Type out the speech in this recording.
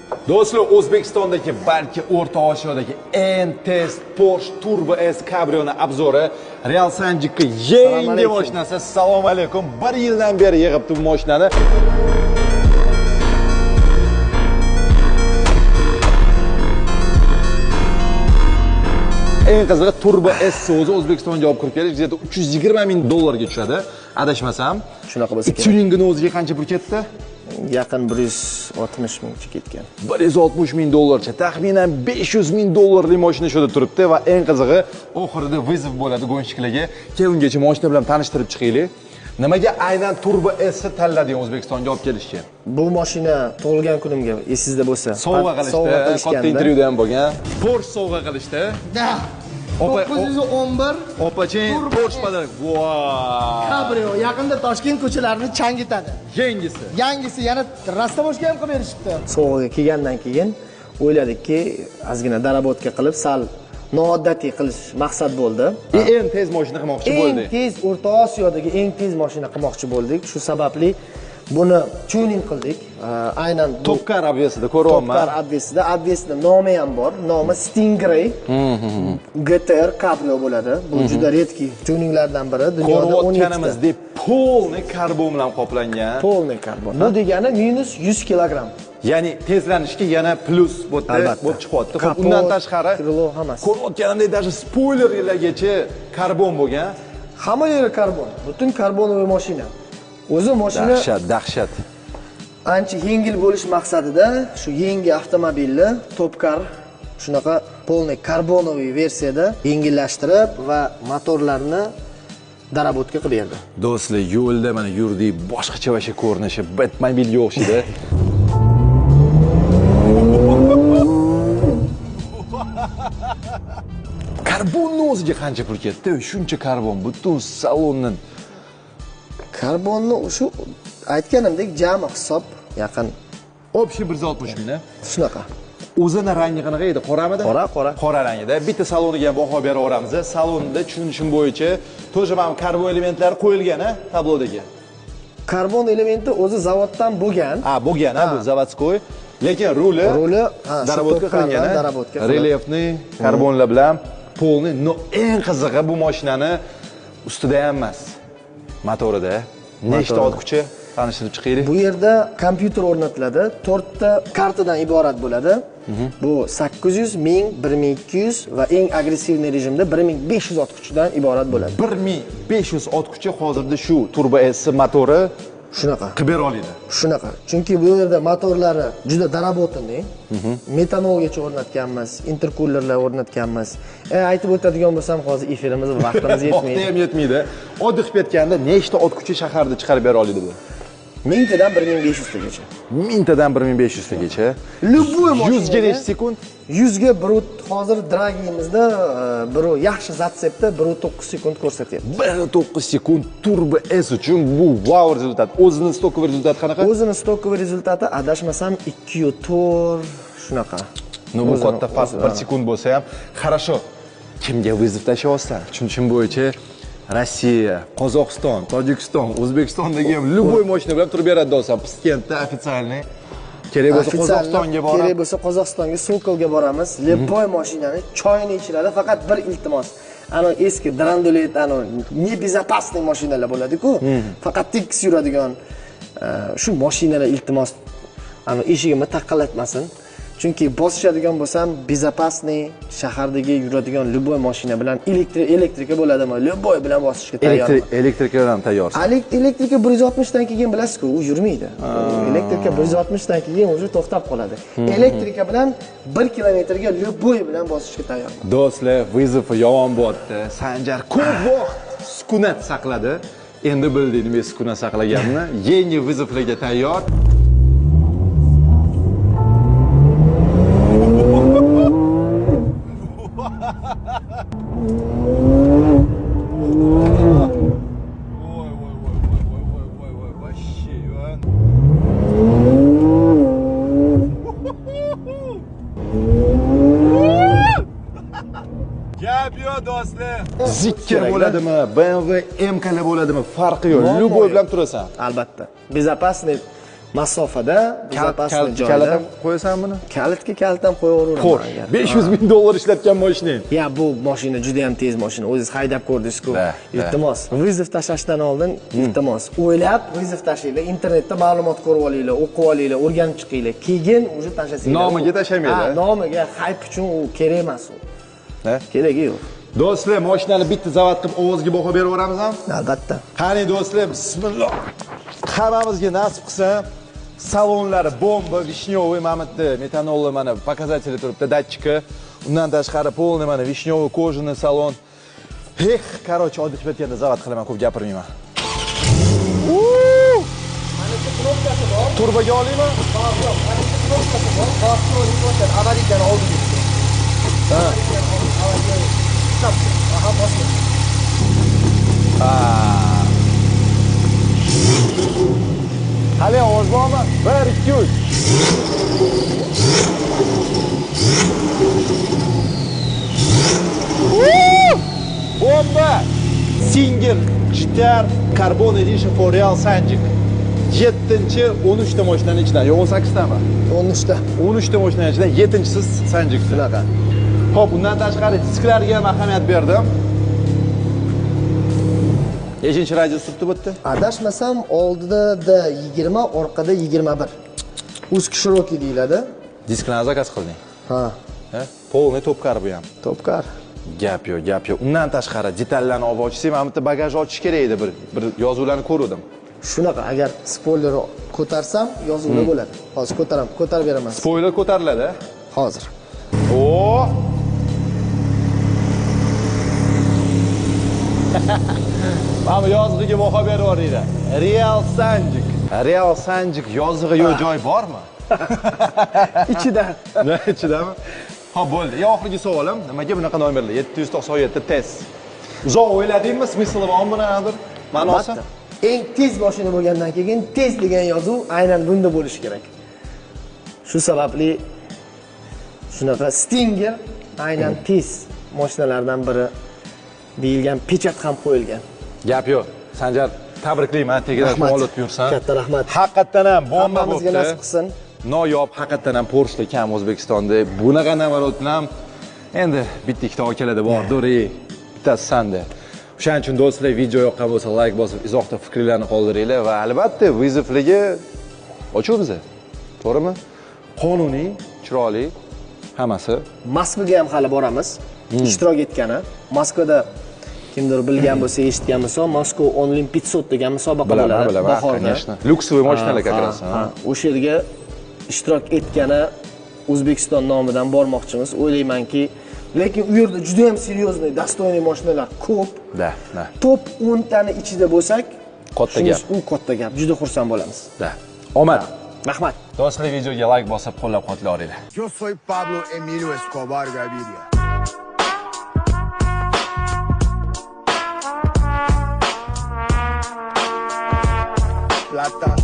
Do'stlar, O'zbekistondagi, balki O'rta Osiyodagi eng tez Porsche Turbo S Cabrioni обзор i Real Sanjikka yangi alaykum. Mashinasi. Assalomu alaykum. Bir yildan beri yig'ibdi bu mashinani. Eng qizig'i, Turbo S so'zi O'zbekistonga olib kirib kelish где-то 320 ming dollarga tushadi, adashmasam. Shunaqa bo'lsa kerak. Tuningini o'ziga qancha pul ketdi? Yaqin 160 mingcha ketgan. 160 ming dollarcha, taxminan 500 ming dollarlik mashina shu yerda turibdi va eng qizig'i, oxirida вызов bo'ladi гонщик larga. Kel, ungacha mashina bilan tanishtirib chiqaylik. Nimaga aynan Turbo S ni tanlading O'zbekistonga olib kelishga? Bu mashina tug'ilgan kunimga, esingizda bo'lsa, Sovg'a qilishdi, sovg'a katta qilishganda. Intervyuda ham bo'lgan. Porsche sovg'a qilishdi. Да. Opa, 911 Opachi Turbo Porsche S. подарок. Vau! Cabrio yaqinda Toshkent ko'chalarini changitadi. Yangisi. Yangisi yana растаможка ham qilib berishibdi. Sovg'aga kelgandan keyin o'yladikki, ozgina доработка qilib, sal noodatiy qilish maqsad bo'ldi. Eng tez mashina qilmoqchi Eng bo'ldik. tez, O'rta Osiyodagi eng tez mashina qilmoqchi bo'ldik. Shu sababli buni tuning qildik. Aynan bu Top Car обвес ida ko'ryapman. Top Car обвес ida, обвес ida nomi ham bor. Nomi Stingray GTR Cabrio bo'ladi. Bu juda редкий tuninglardan biri. Dunyoda 17 ta. Ko'rayotganimizdek, полный karbon bilan qoplangan. Полный karbon. Bu degani minus 100 kilogramm. Ya'ni tezlanishga yana plyus bu yerda Albatta. bo'lib chiqyapti. Xo'p, Kapot, undan tashqari крыло, hammasi. Ko'rayotganimdek, даже spoilerlargacha karbon bo'lgan. Hamma yeri karbon. Butun карбоновый mashina. O'zi mashina Dahshat, dahshat. Ancha yengil bo'lish maqsadida shu yangi avtomobilni Top Car shunaqa полный карбоновый versiyada yengillashtirib va motorlarni доработка qilib berdi. Do'stlar, yo'lda mana yurdik, boshqacha вообще ko'rinishi, Batmobilga o'xshaydi. Karbonni o'ziga qancha pul ketdi? Shuncha karbon, butun salonni. Karbonni shu aytganimdek jami hisob yaqin Общий 160 ming. Shunaqa. O'zini rangi qanaqa edi? Qoramidi? Qora, qora. Qora rangida. Bitta saloniga ham baho berib yuboramiz. Salonda tushunishim bo'yicha тоже mana karbon elementlari qo'yilgan, a, tablodagi. Karbon elementi o'zi zavoddan bo'lgan. Ha, bo'lgan, ha, bu заводской. Lekin ruli Ruli, ha, shu доработка Top Car'dan qilingan, a? доработка qilib. Рельефный karbonlar bilan полный. Но eng qizig'i, bu mashinani ustida ham emas. Motorida. Nechta Motorida. Ot kuchi? Tanishtirib chiqaylik. Bu yerda kompyuter o'rnatiladi. To'rtta kartadan iborat bo'ladi. Bu 800, 1000, 1200 va eng агрессивный rejimda 1500 ot kuchidan iborat bo'ladi. 1500 ot kuchi hozirda shu Turbo S motori Shunaqa. qilib bera oladi. Shunaqa. Chunki bu yerda motorlari juda доработанный. Metanolgacha o'rnatganmiz, interkullerlar o'rnatganmiz. Aytib o'tadigan bo'lsam, hozir efirimiz vaqtimiz Vaqti yetmaydi. Ham yetmaydi. Oddiy qilib aytganda, nechta ot kuchi shaharda chiqarib bera oladi bu? Mingtadan 1500 tagacha. Mingtadan 1500 tagacha. Любой 100 ga mashinaga necha sekund? 100 ga bir, hozir dragimizda bir yaxshi зацеп da 1,9 sekund ko'rsatyapti. 1,9 sekund Turbo S uchun bu wow результат. O'zini стоковый результат qanaqa? O'zini стоковый результат i, adashmasam, 2,4 shunaqa. Ну, bu katta farq, o'zini- 1 sekund bo'lsa ham. Хорошо. Kimga вызов tashlayapsan? Tushunishim bo'yicha Rossiya, Qozog'iston, Tojikiston, O'zbekistondagi ham любой mashina bilan turib beradi desam, Piskentda официальный. Kerak bo'lsa Официально Qozog'istonga borib, kerak bo'lsa Qozog'istonga, Sokolga boramiz. Любой mashinani choyini ichiradi, faqat bir iltimos. Ano eski драндлет, ano небезопасный mashinalar bo'ladi-ku. Faqat tekis yuradigan shu mashinalar, iltimos, ano eshigimni taqillatmasin. Chunki bosishadigan bo'lsam, безопасный shahardagi yuradigan любой mashina bilan, электрика bo'ladimi, любой bilan bosishga tayyorman. Электрика bilan tayyorsiz. Электрика 160 dan keyin, bilasizku, u yurmaydi. Электрика 160 dan keyin уже to'xtab qoladi. Электрика bilan 1 kilometrga любой bilan bosishga tayyorman. Do'stlar, вызов yomon bo'lyapti. Sanjar ko'p vaqt sukunat saqladi. Endi bildik nima sukunat saqlaganini. Yangi вызов larga tayyor. Voy voy voy voy voy voy voy voy, вообще, Иван. Gap yo'q, do'stlar. Zeekr bo'ladimi, BMW M kala bo'ladimi, farqi yo'q. Muammo Любой yo'q. Bilan turasan. Albatta. Безопасный Masofada, безопасный joyda. Kalit ham qo'yasan buni? Kalitga kalit ham qo'yaveraman Porsche. agar. 500 ming dollar ishlatgan mashinang. Ya bu mashina juda ham tez mashina. O'zingiz haydab ko'rdingiz-ku. Da, da. Iltimos, вызов tashlashdan oldin iltimos, o'ylab вызов tashlanglar. Internetda ma'lumot ko'rib olinglar, o'qib olinglar, o'rganib chiqinglar. Keyin уже tashlasanglar. Nomiga tashlamanglar. Ha, nomiga хайп uchun u kerak emas u. Ha? Keragi yo'q. Do'stlar, mashinani bitta zavod qilib ovozga baho berib yuboramizmi? Albatta. Qani do'stlar, bismillah. Hammamizga nasib qilsin. Salonlari bomba, вишнёвый, mana bu yerda metanolli mana показатели turibdi, datchiki. Undan tashqari полный mana вишнёвый кожаный salon. Ex, короче, oddiy qilib aytganda zavod qilaman, ko'p gapirmayman. Mana shu knopkasi bor. Turbaga olaymi? Yo'q, mana shu knopkasi bor. Bosib olib, avariyani oldiga. Ha. Aha, bosing. Hali ovoz bormi? 1 2 3. Bomba! Singer GTR Carbon Edition for Real Sanjik. 7-chi 13 ta mashinaning ichidan, yo 18 tami? 13 ta. 13 ta mashinaning ichidan 7-chisi Sanjik. Shunaqa. Xo'p, undan tashqari disklarga ham ahamiyat berdim. Nechinchi radius turibdi bu yerda? Adashmasam oldida 20, orqada 21. Узкий широкий deyiladi. Disklarni zakaz qilding. Ha, Ha? Полный topkar bu ham. topkar. Gap yo'q, gap yo'q. Undan tashqari detallarni olib ochsak, mana bu yerda bagaj ochish kerak edi, bir yozuvlarni ko'rdim. Shunaqa, agar spoilerni ko'tarsam, yozuvlar bo'ladi. Hozir ko'taraman, ko'tarib beraman. Spoiler ko'tariladi. Hozir. O! Mana bu yozig'iga baho berib yuboringlar. Real Sanjik. Real Sanjik yozig'i yo'q joy bormi? Ichida. Ne ichidami? Ha, bo'ldi. Ya oxirgi savolim, nimaga bunaqa nomerlar? 797 test. Uzoq o'yladingmi? Смысл bormi bunaqadir? Ma'nosi? Albatta. Eng tez mashina bo'lgandan keyin tez degan yozuv aynan bunda bo'lishi kerak. Shu sababli shunaqa Stinger aynan tez mashinalardan biri deyilgan pechat ham qo'yilgan. Gap yo'q. Sanjar, tabriklayman, tegidan Rahmat. olib yursan. Katta rahmat. Haqiqatdan ham bomba Hammamizga bo'pti. nasib qilsin. Noyob, haqiqatdan ham Porsche kam O'zbekistonda. Bunaqa navarotni ham endi bitta ikkita akalarda bordir, bittasi sanda. O'shaning uchun do'stlar, video yoqqan bo'lsa like bosib, izohda fikringizni qoldiringlar va albatta vizovligi ochuv biza. To'g'rimi? Qonuniy, chiroyli hammasi. Moskvaga ham hali boramiz. Ishtirok etgani. Moskvada kimdir bilgan bo'lsa, eshitgan bo'lsa, Moskva Only 500 degan musobaqa Bilaman, bo'ladi bilaman, bahorda. конечно. Люксовый mashinalar как раз. Ha, o'sha yerga ishtirok etgani O'zbekiston nomidan bormoqchimiz. O'ylaymanki, lekin u yerda juda ham серьезный, достойный mashinalar ko'p. Да, да. Top 10 tani ichida bo'lsak, Katta shunisi gap. U katta gap. Juda xursand bo'lamiz. Да. Omad. Rahmat. Do'stlar, videoga like bosib qo'llab-quvvatlaringlar. Yo soy Pablo Emilio Escobar Gaviria. Plata.